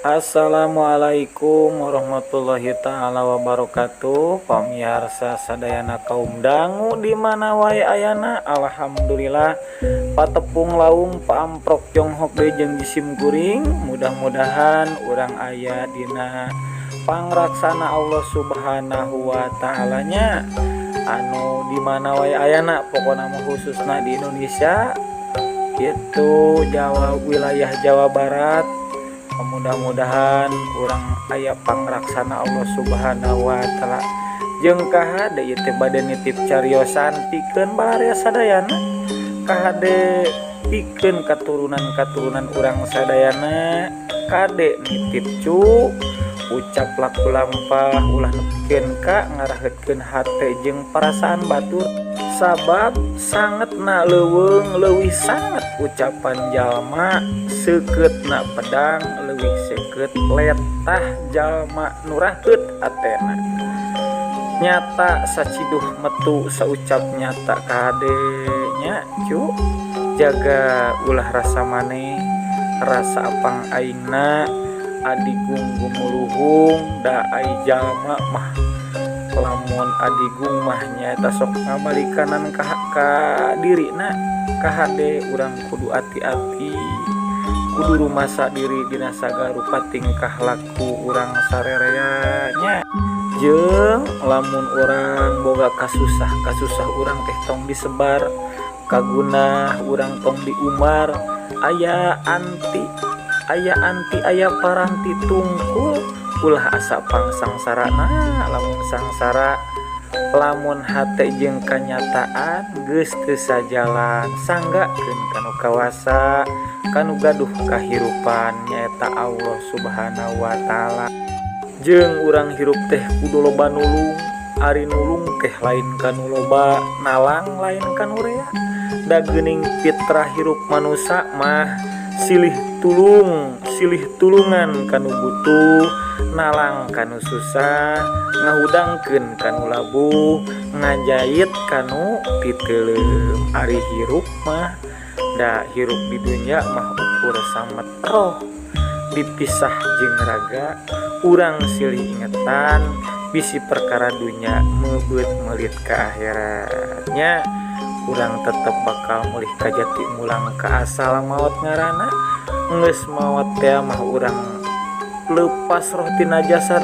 Assalamualaikum warahmatullahi taala wabarakatuh. Pamiarsa sadayana kaum dangu di mana wae ayana, alhamdulillah patepung laung paamprok jonghok deui jeung jisim kuring. Mudah-mudahan urang aya dina pangraksana Allah Subhanahu wa ta'ala nya, anu di mana wae ayana, pokona mah khususna di Indonesia gitu, Jawa, wilayah Jawa Barat. Mudah-mudahan urang aya pangraksana Allah Subhanahu wa ta'ala. Jeung kahade ieu teh bade nitip cariosan pikeun balarea sadayana, kahade pikeun katurunan-katurunan urang sadayana. Kade nitip cu, ucap laku lampah ulah nepikeun ka ngaraheutkeun hate jeung perasaan batur, sabab sangetna leuweung leuwih sanget ucapan jalma, seukeutna pedang leuwih seukeut letah jalma nu raheut hatena. Nyata saciduh metu saucap nyata. Kade nya cu, jaga ulah rasa maneh rasa apang aingna adigung gumuluhung, da ai jalma mah lamun adigung mah nyaeta sok ngabalikanan ka dirina. Kahade urang kudu ati-ati, kudu rumasa diri dina sagarupa tingkah laku urang sarerea nya. Jeung lamun urang boga kasusah, kasusah urang teh tong disebar, kagunah urang tong diumbar. Aya anti, aya anti, aya paranti tungkul. Ulah asa pangsangsarana, lamun sangsara, lamun hate jeung kanyataan geus teu sajalan, sanggakeun kanu kawasa, kanu gaduh kahirupan, nyaeta Allah Subhanahu wa ta'ala. Jeung urang hirup teh kudu loba nulung. Ari nulung teh lain kanu loba, nalang lain kanu rea. Da geuning fitrah hirup manusa mah silih tulung, silih tulungan kanu butuh, nalang kanu susah, ngahudangkeun kanu labuh, ngajait kanu titeuleum. Ari hirup mah, da hirup di dunya mah ukur samet roh dipisah jeung raga. Urang silih ingetan bisi perkara dunya meubeut meulit ka akhiratnya. Urang tetep bakal mulih ka jati, mulang ka asal. Maot ngaranna geus maot teh mah urang lepas roh tina jasad.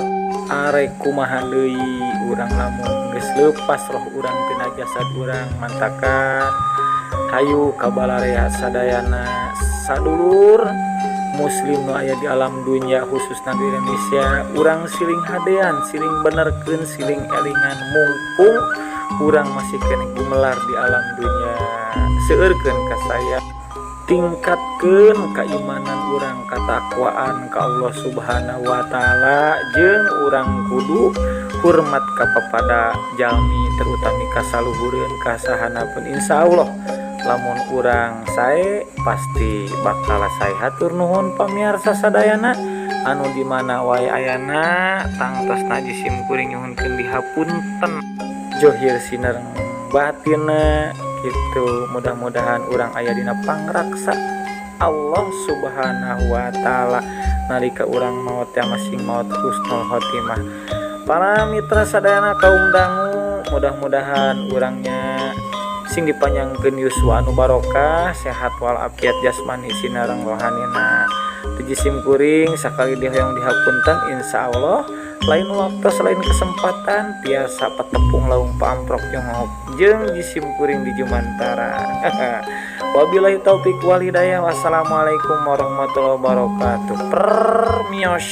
Arek kumaha deui urang lamun geus lepas roh urang tina jasad urang? Mantakan hayu ka balarea sadayana, sadulur muslim nu aya di alam dunya, khususna di Indonesia, urang siling hadean, siling benerkeun, siling elingan, mumpung urang masih keneh gumelar di alam dunya. Seueurkeun ka saya, tingkatkeun keimanan urang, katakwaan ka Allah Subhanahu wa ta'ala. Jeung urang kudu hormat ka papada jalmi, terutami ka saluhureun, ka sahanapeun. Insyaallah lamun urang sae pasti bakal sae. Hatur nuhun pamiarsa sadayana anu di mana wae ayana. Tangtosna jisim kuring nyuhunkeun dihapunten johir sinareng batinna gitu. Mudah-mudahan urang aya dina pangraksa Allah Subhanahu wa ta'ala, nalika urang maot ya masing maot husnul khotimah. Para mitra sadayana kaum dangu, mudah-mudahan urangnya sing dipanjangkeun yuswa anu barokah, sehat walafiat jasmani sinareng rohanina. Jisim kuring sakali dihoyong dihapunten. Insya Allah lain waktu, selain kesempatan, tiasa patepung laung paamprok jonghok jeung jisim kuring di Jumantara. Wabillahi taufik wal hidayah, wassalamualaikum warahmatullahi wabarakatuh. Permios.